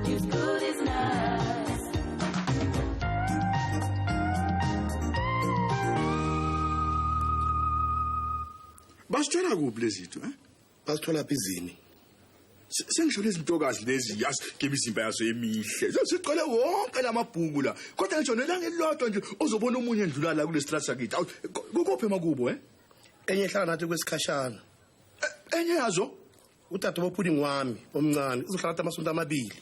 He's good as nice. Basithola kuphi lezi zinto, eh? Basithola phi izini? Sengisho lezi ntokazi lezi yazi ngemizimba yazo emihle. Siqale wonke lamabhuku la. Kodwa ngisho nelanga elilodwa nje uzobona omunye endlula la kule strata sakithi. Awu, kukuphi emakubo, eh? Enye ihlala nathi kwesikhashana. Enye yazo? Udade bophuding wami omncane uzohlala nathi amasonto amabili.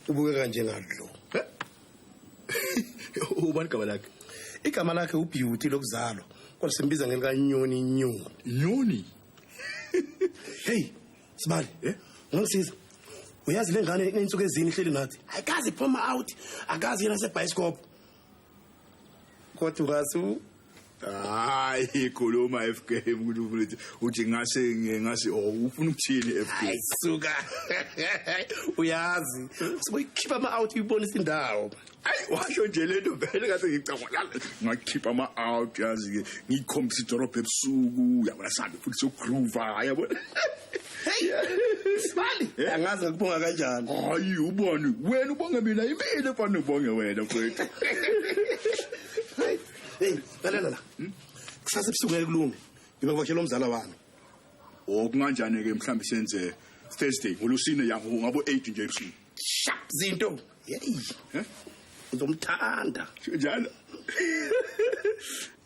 Ubukeka njengalo. Eh? Ubani igama lakhe? Igama lakhe uBeauty lokuzalwa. Kodwa simbiza ngelikaNyoni Nyoni. Nyoni? Hey, Sibali, Eh? ungangisiza? Uyazi le ngane insuku ezine ihleli nathi. Ayikazi iphuma out, akazi yena sebhayisikopho. Kodwa ungasu Hayi, khuluma FK ukuthi ufuna ukuthi uthi ngase oh ufuna ukuthini FK? Hayi suka. Uyazi, siboyikhipha ama out uyibonisa indawo. Hayi, washo nje lento vele ngathi ngicabanga ngakhipha ama out yazi ke ngikhombisa idorobha ebusuku yabona sihambe futhi sogroove yabona. Hey, Sibali, Eh? angazi ngikubonga kanjani. Hayi ubani wena ubonge mina imini efana ubonge wena mfethu. Hey, hey, lalela la. Kusasa ebusuku ngeke kulunge. Ngibavakashela umzala wami. Oh kunganjani ke mhlambi senze Thursday ngolosine yango ngabo 8 nje ebusuku. Sharp zinto. Hey. Eh? Ngizomthanda. Njalo.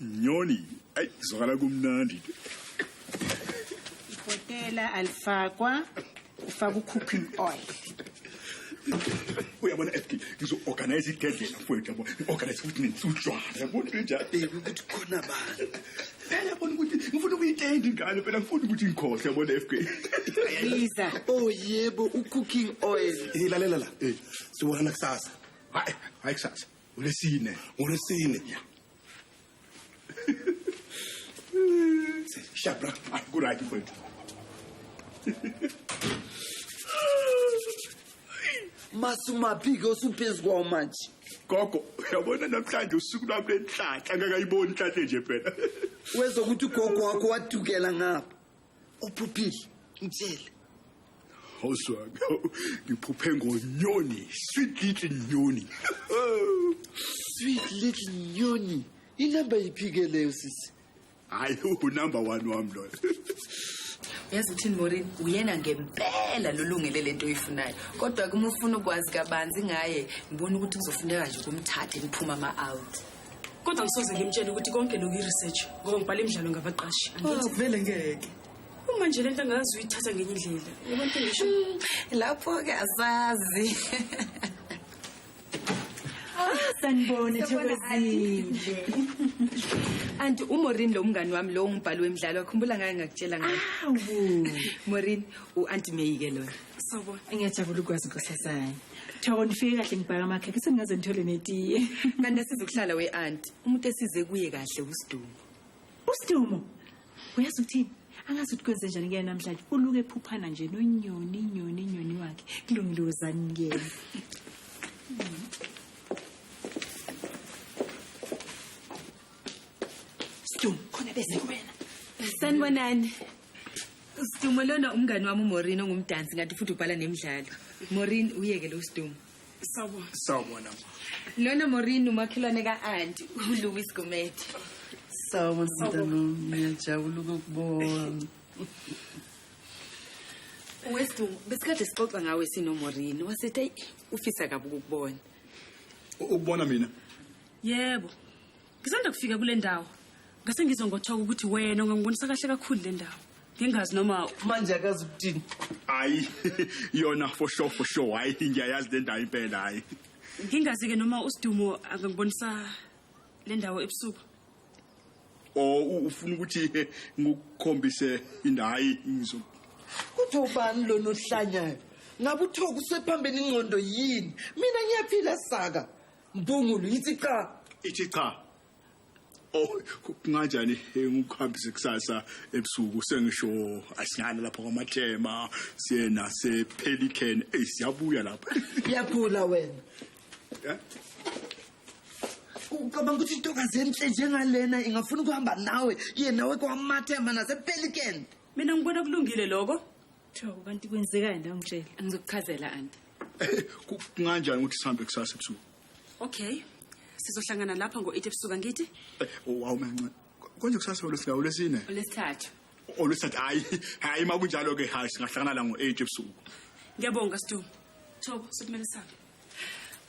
Nyoni, ayi zwakala kumnandi. Ibhotela alifakwa, ufaka u-cooking oil. Uyabona FK ngizo-organize igedlela mfowethu yabo. Ngi-organize futhi nensutshwana yabona kanjani. Baby ukuthi khona bani. Phela yabona ukuthi ngifuna ukuyitenda ingane phela ngifuna ukuthi ngikhohle yabona FK. Biza. Oh yebo u-cooking oil. Eh lalela la. Eh sibonana kusasa. Hayi, hayi kusasa. Ulesine. Ngolwesine. Sharp bra. Hayi ku-right mfowethu. Masumaphi ke osuphezu kwawo manje? Gogo, uyabona namhlanje usuku lwami lenhlanhla ngakayiboni inhlanhla nje phela. Wezokuthi ugogo wakho wadukela ngapha. Uphuphile, ngitshele. Awuswaka, ngiphuphe ngonyoni, sweet little nyoni. Sweet little nyoni. Inamba yiphi ke leyo sisi? Hayi, unumber 1 wami loyo. Uyazi uthini Maureen, uyena ngempela lolungele lento oyifunayo. Kodwa kuma ufuna ukwazi kabanzi ngaye, ngibona ukuthi kuzofuneka nje ukumthathe niphuma ama out. Kodwa ngisoze ngimtshele ukuthi konke lokhu i-research ngoba ngibhala imidlalo ngabaqashi. Oh, vele ngeke. Uma nje lento angazi uyithatha ngenye indlela. Yabona into ngisho. Lapho ke asazi. Sanibona Thokozile. Anti uMaureen lo mngani wami lo umbhalo wemidlalo akhumbula ngaye ngakutshela ngaye. Awu. Maureen uAuntie May ke lona. Sawubona. Ngiyajabula ukwazi nkosazana. Thoko nifike kahle ngibhaka amakhekhe sengingaze ngithole netiye. Kanti sizokuhlala we auntie. Umuntu esize kuye kahle uSidumo. USidumo. Uyazi uthini? Angazi ukuthi kwenze njani kuyena namhlanje. Uluke ephuphana nje nonyoni nyoni nyoni wakhe. Kulungile uzani kuyena. Sidumo khona bese kuwena. Sanibonani. Sidumo lona umngani wami uMaureen ongumdansi ngathi futhi ubhala nemidlalo. Maureen uyeke lo Sidumo. Sawubona. Sawubona. Lona Maureen umakhelwane ka-auntie uLouis Gomez. Sawubona mntanami, ngiyajabula ukukubona. Wesidumo, besikade sixoxa ngawe sino Maureen, wasethi hey ufisa kabi ukukubona. Ukubona mina? Yebo. Ngisanda kufika kule ndawo. Ngase ngizwe ngothoka ukuthi wena ungangibonisa kahle kakhulu le ndawo. Ngingazi noma manje akazi ukuthini. Hayi, yona for sure for sure. Hayi ngiyayazi le ndawo impela hayi. Ngingazi ke noma uSidumo angangibonisa le ndawo ebusuku. Oh, ufuna ukuthi ngikukhombise indawo hayi ngizo. Kuthi ubani lo nohlanyayo? Ngabe uThoko usephambene ingqondo yini? Mina ngiyaphila saka. Mbungulu ithi cha. Ithi cha. Oh, kunganjani ngikuhambise kusasa ebusuku sengisho asingana lapha kwaMathema siye nase Pelican eh siyabuya lapha. Uyaphula wena. Eh? Ucabanga ukuthi intokazi enhle njengalena ingafuna ukuhamba nawe iye nawe kwaMathema nase Pelican? Mina ngibona kulungile lokho. Thoko, kanti kwenzekani la ungitshela? Ngizokuchazela anti. Kunganjani ukuthi sihambe kusasa ebusuku? Okay. Sizohlangana lapha ngo-8 ebusuku angithi? Wawu manca. Konje kusasa olwesine? Olwesithathu. Olwesithathu hayi, hayi makunjalo ke hayi singahlangana la ngo-8 ebusuku. Ngiyabonga Sidumo. Thoko, sekumele sihambe.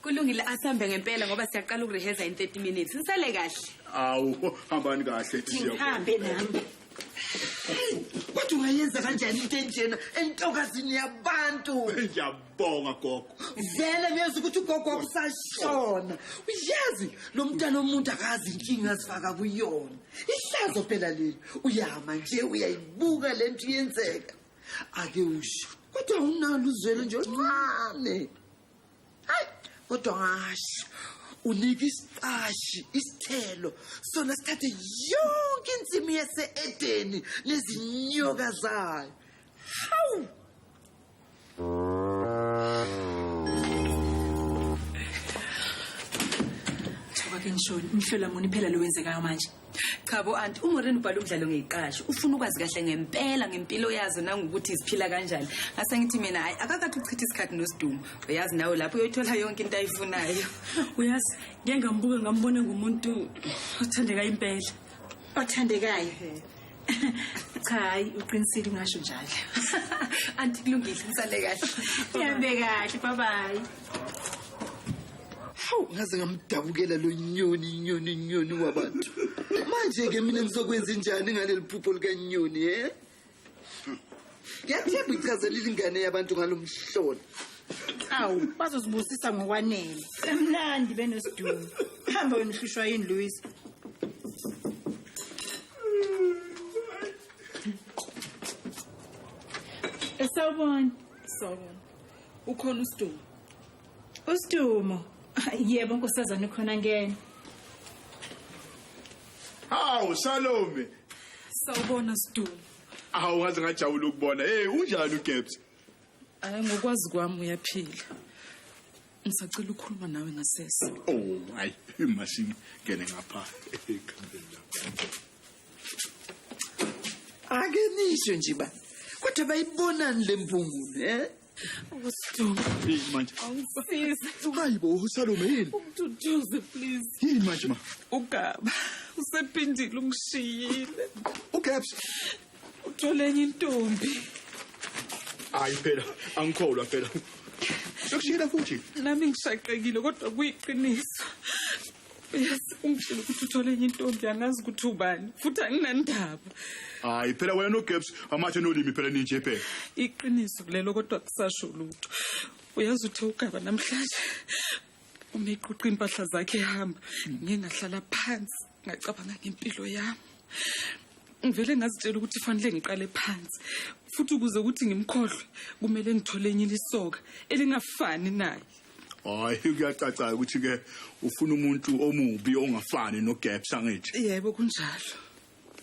Kulungile asihambe ngempela ngoba siyaqala ukureheza in 30 minutes. Nisale kahle. Awu, hambani kahle. Ngihambe nami. Kodwa ungayenza kanjani into enjena entokazini yabantu? Ngiyabonga gogo. Vele ngiyeza ukuthi ugogo wakusashona. Uyazi lo mntana omuntu akazi inkinga azifaka kuyona. Ihlazo phela leli. Uyama nje uyayibuka lento iyenzeka. Ake usho. Kodwa unalo uzwelo nje oluncane. Hayi, kodwa ngasho. Unika isiqashi isithelo sona sithathe yonke insimi yase-Edeni nezinyoka zayo. Hawu! Thoko ke ngishoni, umhlola muni phela lo wenzekayo manje. Cha bo anti, uMorena ubhala umdlalo ngeyiqashi. Ufuna ukwazi kahle ngempela ngempilo yazo nangokuthi ziphila kanjani. Ngase ngithi mina hayi akakathi uchitha isikhathi noSidumo. Uyazi nawe lapho uyoyithola yonke into ayifunayo. Uyazi, ngeke ngambuka ngambone ngumuntu othandeka impela. Othandekayo. Cha, hayi uqinisile ungasho njalo. Anti kulungile, nisale kahle. Ngihambe kahle, bye bye. Hawu, ngaze ngamdabukela lo nyoni nyoni nyoni wabantu. Manje ke mina ngizokwenza njani ngaleli phupho likaNyoni, eh? Ngiyathemba ichazelile ingane yabantu ngalomhlola. Awu, bazozibusisa ngokwanele. Semnandi benoSidumo. Hamba wena uhlushwa yini Louis? Sawubona. Sawubona. Ukhona uSidumo? uSidumo. Yebo nkosazana ukhona ngena. Hawu Salome. Sawubona Sidumo. Awu ngaze ngajabula ukubona. Hey, unjani uGabs? Hayi ngokwazi kwami uyaphila. Ngisacela ukukhuluma nawe ngasese. Oh, hayi, masingene ngapha ekhambeni lapha. Ake nisho nje ba. Kodwa bayibonani lempungulu, eh? Sidumo. Yini manje? Awungisize. Hayi bo, Salome yini? Ungiduduze please. Yini manje ma? Ugaba usephindile ungishiyile. uGabs uthole enye intombi. Hayi phela, angikholwa phela. Sekushiyela futhi. Nami ngishaqekile kodwa kuyiqiniso. Uyazi ungitshela ukuthi uthole enye intombi angazi ukuthi ubani futhi anginandaba. Hayi phela wena noGabs amathe nolimi phela ninje phela. Iqiniso lelo kodwa kusasho lutho. Uyazi uthe ugaba namhlanje uma eqoqa impahla zakhe ehamba ngike ngahlala phansi ngacabanga ngempilo yami. Ngivele ngazitshela ukuthi fanele ngiqale phansi futhi ukuze ukuthi ngimkhohlwe kumele ngithole enye ilisoka elingafani naye. Hayi kuyacaca ukuthi ke ufuna umuntu omubi ongafani noGabs angithi. Yebo kunjalo.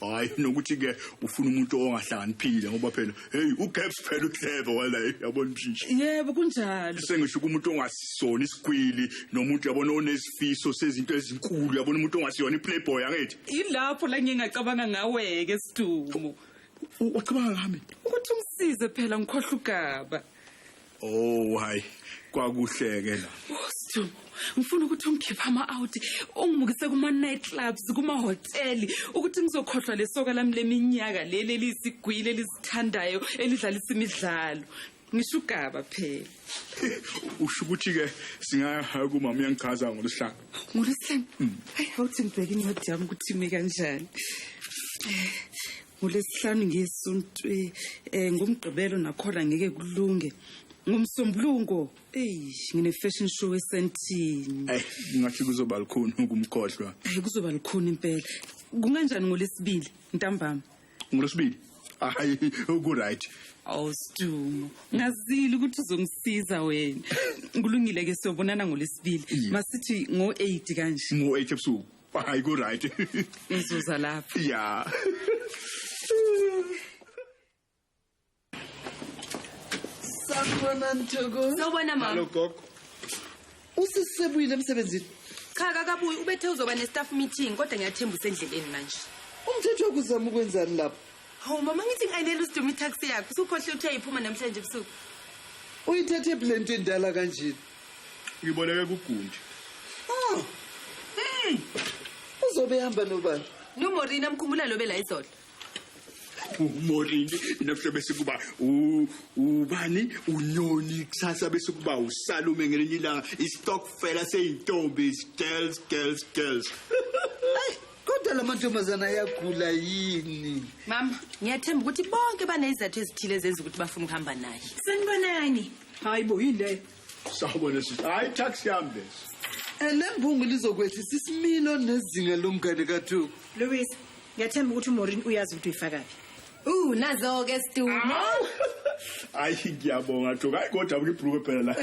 Hayi nokuthi ke ufuna umuntu ongahlakaniphile ngoba phela hey uGabs phela uclever wala yabona mshishi. Yebo kunjalo. Sengisho umuntu ongasona isigwili nomuntu yabona onesifiso sezinto ezinkulu yabona umuntu ongasiyona iplayboy angithi. Ilapho la ngingacabanga ngawe ke Sidumo. Ucabanga ngami? Ukuthi ungisize phela ngikhohle ugaba. Oh hayi kwakuhleke la. Sidumo, ngifuna ukuthi ungikhiphe ama-out, ungimukise kuma-night clubs, kuma-hoteli, ukuthi ngizokhohlwa lesoka lami leminyaka leli eliyisigwili elizithandayo elidlalisa imidlalo. Ngisho ugaba phela. Usho ukuthi ke singaya kumama uyangichaza ngolwesihlanu. Ngolwesihlanu? Hayi awuthi ngibheke incwadi yami ukuthi imi kanjani. Ngolwesihlanu ngesonto ngomgqibelo nakhona ngeke kulunge. Ngomsombuluko, ey, ngine fashion show eSentini. Eh, ngathi kuzoba lukhuni ukumkhohlwa. Hayi kuzoba lukhuni impela. Kunganjani ngolesibili ntambama? Ngolesibili? Hayi, ku right. Awu Sidumo, ngazile ukuthi uzongisiza wena. Kulungile ke siyobonana ngolesibili. Masithi ngo8 kanje. Ngo8 ebusuku. Hayi ku right. Ngizoza lapha. Yeah. Sanibona Nthoko. Sawubona mama. Hello gogo. Usisebuyile emsebenzini? Cha kakabuyi, ubethe uzoba ne staff meeting kodwa ngiyathemba usendleleni manje. Umthetho wakuzama ukwenzani lapho? Hawu mama, ngithi ngayinela uSidumo itaxi yakho. Usukhohle ukuthi ayiphuma namhlanje ebusuku. Uyithathe phi le nto endala kanjena? Ngiboleke kuGundi. Oh. Uzobe ehamba nobani? NoMorina amkhumbula lo bela izolo. uMorini namhla bese kuba ubani uNyoni, kusasa bese kuba uSalume, ngelinye ilanga istokfela seyintombi, girls girls girls. Hayi, kodwa la mantombazana ayagula yini? Mama, ngiyathemba ukuthi bonke banezizathu ezithile ezenza ukuthi bafune ukuhamba naye. Sanibonani. Hayi bo, yini leyo? Sawubona sisi. Hayi, taxi yami lesi. Le mbungu lizokwehlisa isimilo nezinga lomngane kaThoko. Louis, ngiyathemba ukuthi uMorini uyazi ukuthi uyifakaphi. Nazo-ke Sidumo. Hayi, ngiyabonga Thoko. Hayi kodwa ibhruke phela la.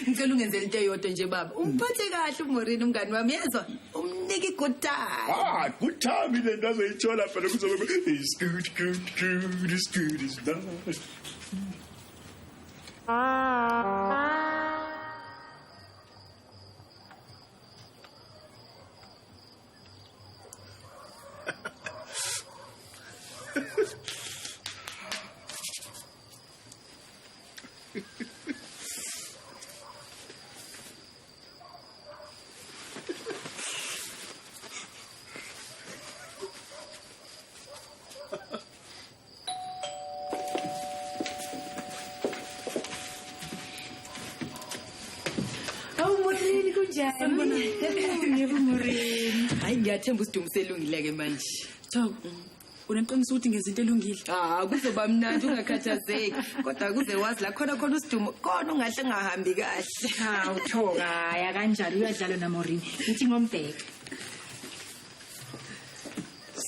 Ngicela ungenzele into eyodwa nje baba. Umphathe kahle uMorini umngani wami, yezwa? Umnike i-good time. Ah, good time ile nto azoyithola phela, kuzobe is good good good is good is nice. Hawu Morini, kunjani? Yebo Morini. Hayi, ngiyathemba uSidumo selungile-ke manje. Thoko, uneqiniso ukuthi ngenza into elungile? Ah, kuzoba mnandi, ungakhathazeki. Kodwa kuze wazi la khona khona uSidumo, khona ungahle ungahambi kahle. Hawu Thoko, haya kanjalo uyadlala naMorini. Ngithi ngombheka.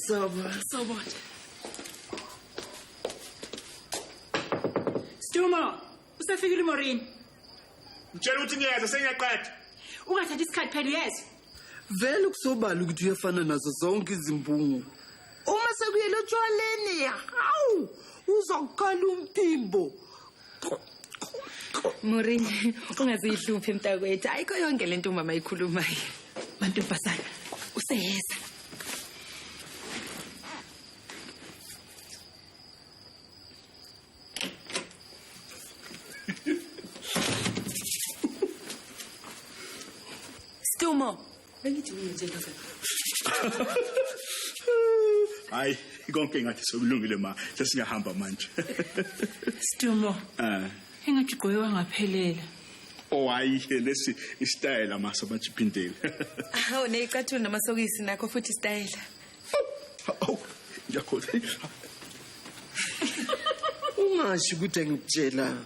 Sawubona. Sawubona. Sidumo, usefikile uMorini. Mtshela ukuthi ngiyeza, sengiyaqeda. Ungathathi isikhathi phela, uyezwa? Vele kusobala ukuthi uyafana nazo zonke izimbungu. Uma sekuyele otshwaleni, hawu, uzokukhala umphimbo. Morini, ungazihluphi mntakwethu. Ayikho yonke lento umama ayikhulumayo. Mantombazana, useyeza. Sidumo, bengithi nje ntombazana. Hayi, konke ngathi sekulungile ma, sesingahamba manje. Sidumo, engathi ugqoke wangaphelela. Oh hayi, lesi isitayela masa manje. Hawu, neyicathulo namasokisi nakho futhi isitayela. Oh, ngiyakhohlwa. Ungasho ukuthi angikutshelanga.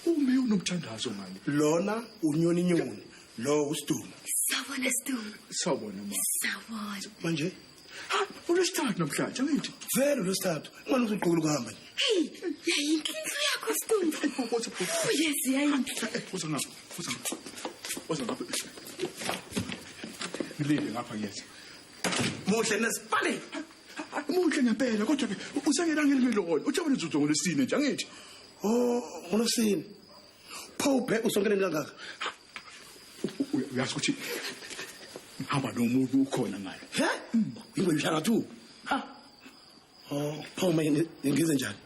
Ume unomthandazo manje. Lona uNyoni Nyoni, lo uSidumo. Sawubona Sidumo. Sawubona ma. Sawubona. Manje ha, ulwesithathu namhlanje angithi? Vele ulwesithathu. Ngani uzoqhubeka ukuhamba nje? Hey, yayinhle indlu yakho Sidumo. Oh yes, yayinhle. Uza ngapha, uza ngapha. Uza ngapha. Ngilinde ngapha ngiyeza. Muhle nesipali. Muhle ngempela kodwa ke usengelanga elimilona. Ujabule nzuzo ngolwesine nje angithi? Oh, ngolwesine. Pho ubhe usonkeleni kangaka? Uyazi ukuthi ngihamba nomuntu ukhona ngalo. He? Ingwe uhlala tu. Ha. Oh, pho manje ngize njani?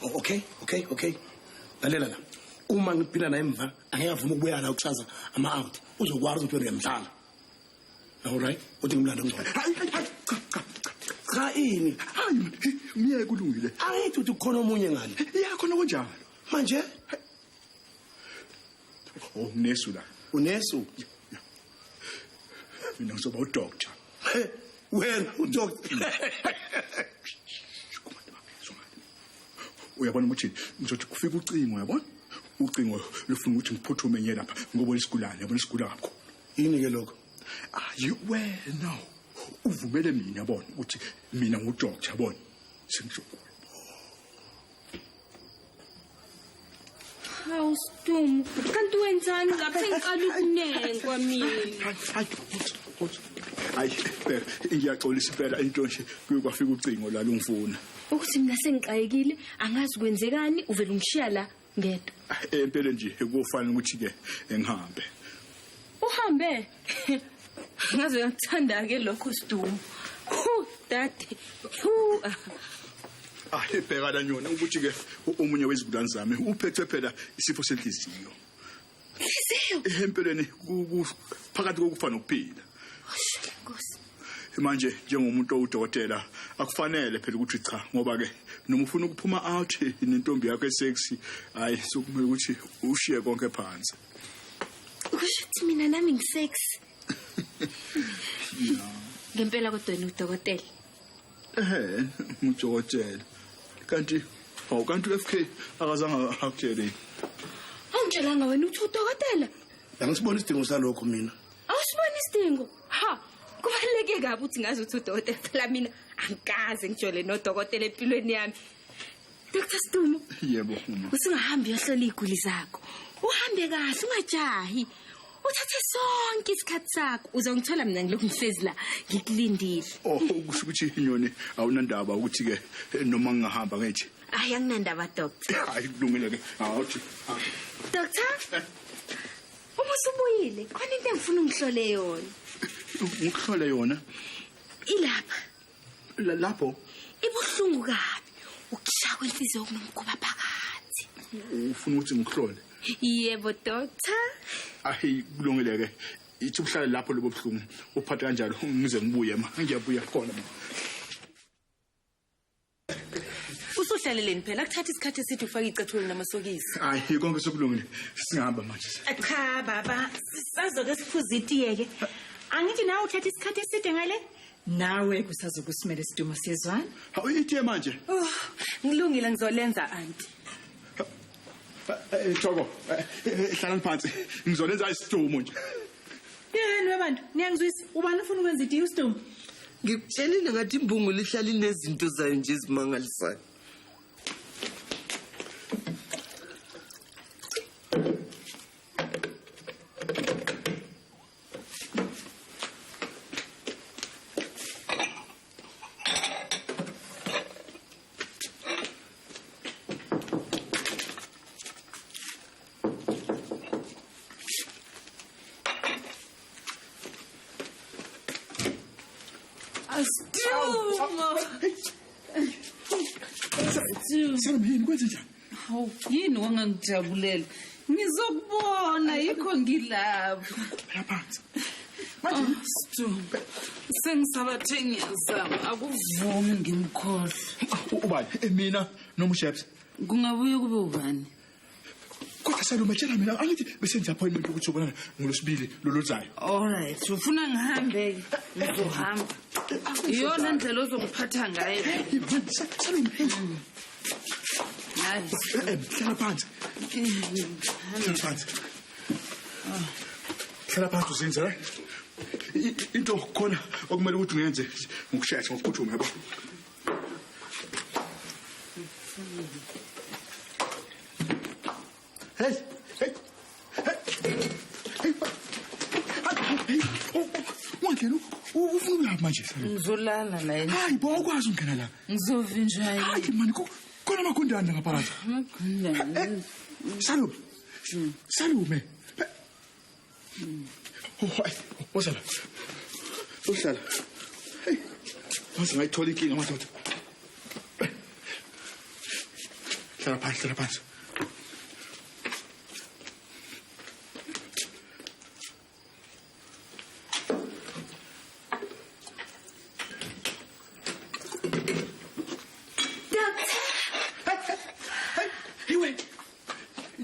Oh, okay, okay, okay. Lalela la. Uma ngiphila naye emva, angeke avume ukubuya la kusasa ama out. Uzokwazi ukuthi wena uyamdlala. All right? Uthi ngimlando ngcono. Hayi, hayi, cha cha. Cha ini? Hayi, miye kulungile. Angithi uthi kukhona omunye ngale. Ya khona kunjalo. Manje? Oh, unesu la. Unesu? Mina ngizoba udoctor. Wena udoctor. Uyabona ukuthi ngizothi kufika ucingo, uyabona? Ucingo lufuna ukuthi ngiphuthume nje lapha ngobona isigulane, yabona isigula kakhulu. Yini ke lokho? Ayi wena uvumele mina yabona ukuthi mina ngudoctor yabona. Sengisho Hawu Sidumo, kanti wenzani lapha sengiqala ukunengwa mina? Hayi, ngiyaxolisa impela into nje kuye kwafika ucingo la lungifuna. Ukuthi mina sengixakekile, angazi kwenzekani, uvela ungishiya la ngedwa. Empeleni nje kufanele ukuthi ke ngihambe. Uhambe? Ngaze uyakuthanda ke lokho Sidumo. Hu, dade. Hu. Ah, ibheka la nyona ukuthi ke omunye wezigulane zami uphethwe phela isifo senhliziyo. Inhliziyo? Empeleni phakathi kokufa nokuphila. Nkosi. Manje njengomuntu owudokotela akufanele phela ukuthi cha ngoba ke noma ufuna ukuphuma out nentombi yakho esexy hayi sokumele ukuthi ushiye konke phansi. Kusho ukuthi mina nami ngisexy. Ngempela kodwa wena udokotela. Ehhe, ngudokotela. Kanti awu kanti uFK akazange akutshele. Awungitshelanga wena uthi udokotela? Angisiboni isidingo salokho mina. Awusiboni isidingo? Ha, kubaluleke kabi ukuthi ngazi ukuthi udokotela phela mina angikaze ngijole nodokotela empilweni yami. Dr. Sidumo. Yebo uma. Usingahambi uyohlola iguli zakho. Uhambe kahle ungajahi. Uthathe sonke isikhathi sakho uzongithola mina ngilokhu ngihlezi la ngikulindile. Oh kusho ukuthi inyoni awunandaba ukuthi ke noma ngingahamba ngithi. Hayi anginandaba doctor. Hayi kulungile ke. Awuthi. Doctor? Uma usubuyile khona into engifuna ungihlole yona. Ngikuhlole yona? Ilapha. Lapho? Ibuhlungu kabi. Ukushaya kwenhliziyo kunomkhuba phakathi. Ufuna ukuthi ngikuhlole? Yebo doctor. Ayi kulungile ke. Ithi uhlale lapho lobo buhlungu uphathe kanjalo ngize ngibuye ma. Ngiyabuya khona ma. Usuhlaleleni phela akuthatha isikhathi eside ufake icathulo namasokisi. Hayi konke sokulungile. Singahamba manje. Cha baba, sisazoke siphuze itiye ke. Angithi nawe uthatha isikhathi eside ngale? Nawe kusazokusimele Sidumo siyezwana. Hawu itiye manje. Oh, ngilungile ngizolenza auntie. Thoko, hlalani phansi. Ngizolenza isidumo nje. Yini webantu, niyangizwisa. Ubani ufuna ukwenza itiye uSidumo? Ngikutshelile ngathi imbungu lihlala inezinto zayo nje ezimangalisayo. Salome, kwenze njani? Hawu, yini wangangijabulela? Ngizokubona yikho ngilapha. Phela phansi. Manje Sidumo, sengisabathe ngiyazama akuvumi ngimkhohle. Ubani? Mina noma uSheps? Kungabuye kube ubani? Kodwa Salome tshela mina angithi besenza appointment ukuthi ubonana ngolosibili lolozayo. All right, ufuna ngihambe ke? Ngizohamba. Iyona ndlela ozongiphatha ngayo. Salome. Hlala phansi. Hlala phansi. Hlala phansi uzinze la. Into khona okumele ukuthi ngiyenze ngokushesha ngokuphuthuma yabo. Hey, hey. Hey. Hey. Wangena ufuna ukuyaphi manje? Ngizolala la. Hayi bo awukwazi ukungena la. Ngizovinjwa. Hayi mani khona amagundane ngaphakathi. Amagundane. Salome. Salome. Wozala. Uhlala. Hey. Waze ngayithola inkinga madoda. Hlala phansi, hlala phansi.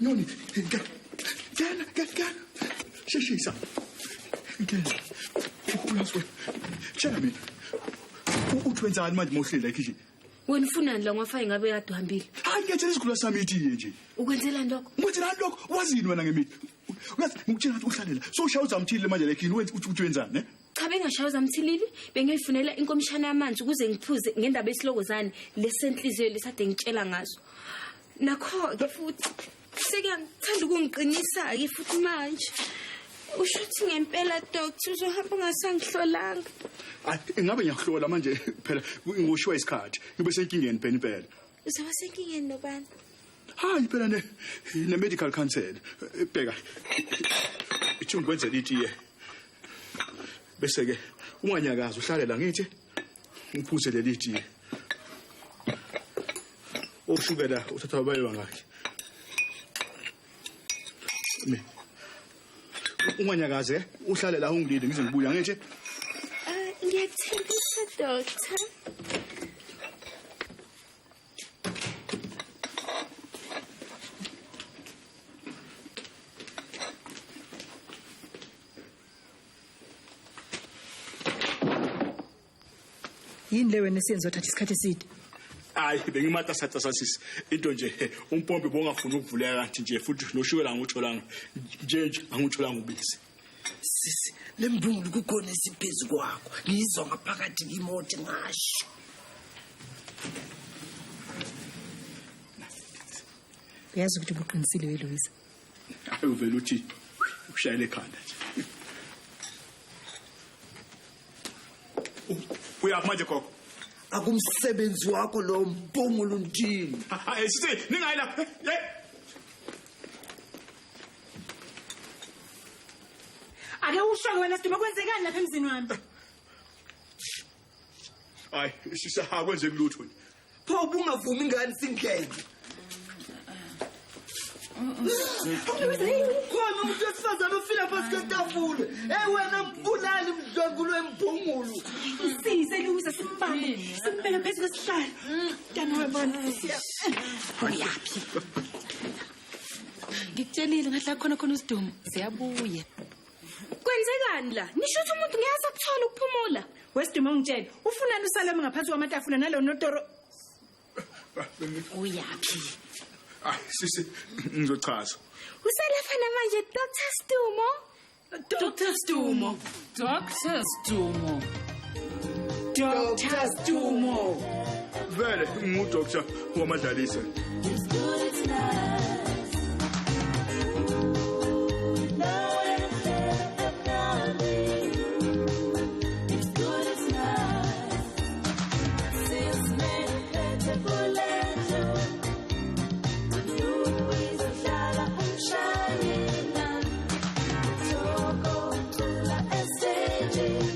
Nyoni, ngena, ngena. Sheshisa. Ngena. Uyazi wena. Tshela mina. Uthi wenzani manje mawuhleli la ekhishini? Wena ufunani la ngofa ingabe kade uhambile? Hayi ngiyatshela isigula sami itiye nje. Ukwenzelani lokho? Ukwenzelani lokho? Wazini wena ngemithi? Uyazi ngikutshela ukuthi uhlale la. So ushaya uzamthilile manje lekhini wenza uthi wenzani ne? Cha, bengashaya uzamthilili, bengiyifunela inkomishana yamanzi ukuze ngiphuze ngendaba yesilokozane lesenhliziyo lesade ngitshela ngaso. Nakho-ke futhi sekuyangithanda ukungiqinisa-ke futhi manje. Usho ukuthi ngempela doctor uzohamba ungasangihlolanga. Hayi ingabe ngiyakuhlola manje phela ngoshiwa isikhathi. Ngibe senkingeni phela impela. Uzoba senkingeni nobani? Hayi phela ne medical council. Bheka. Ithi ngikwenzela itiye. Bese ke unganyakazi uhlale la ngithi ngiphuze leli itiye. Oshukela uthatha baye bangakhi. Me. Unganyakaze uhlale la ungilinde ngize ngibuya ngithi. Ngiyakuthembisa doctor. Yini le wena esiyenza othatha isikhathi eside? Hayi bengimatasatasa sisi into nje umpompi bongafuni ukuvuleka kanti nje futhi noshukela angutholanga nje angutholanga ubisi. Sisi lembungulu kukhona esiphezu kwakho ngizwa ngaphakathi kimoto ngasho. Uyazi ukuthi ubuqinisile we Louise. Hayi uvela uthi ushayele ekhanda nje. Uyaphi manje gogo? Akumsebenzi wakho lo mbungulu ndini. Hayi sisi ningayi lapha. Ake usho wena Siduma kwenzekani lapha emzini wami? Hayi sisi akwenzeki lutho nje. Pho ubungavumi ingane singene. Khona umuntu wesifazane ofila phansi kwetafula. Hey wena mbulali mdlwengulu wembungulu. Sise Louise simbambe. Simbeke phezu kwesihlalo. Mntana webona. Uyaphi? Ngikutshelile ngathi la khona khona uSidumo. Siyabuya. Kwenzekani la? Nisho ukuthi umuntu ngeke asakuthola ukuphumula. Wesidumo ungitshele, ufunani usalama ngaphansi kwamatafula nalo notoro? Uyaphi? Ay sisi ngizochaza. Uselapha namanje Dr. Sidumo. Dr. Sidumo. Dr. Sidumo. Dr. Sidumo. Vele ngu-doctor wamadlalisa. It's good, it's nice. It's good, it's nice. Sisme phethe Louise uhlala umshayina. Thoko cula estejini.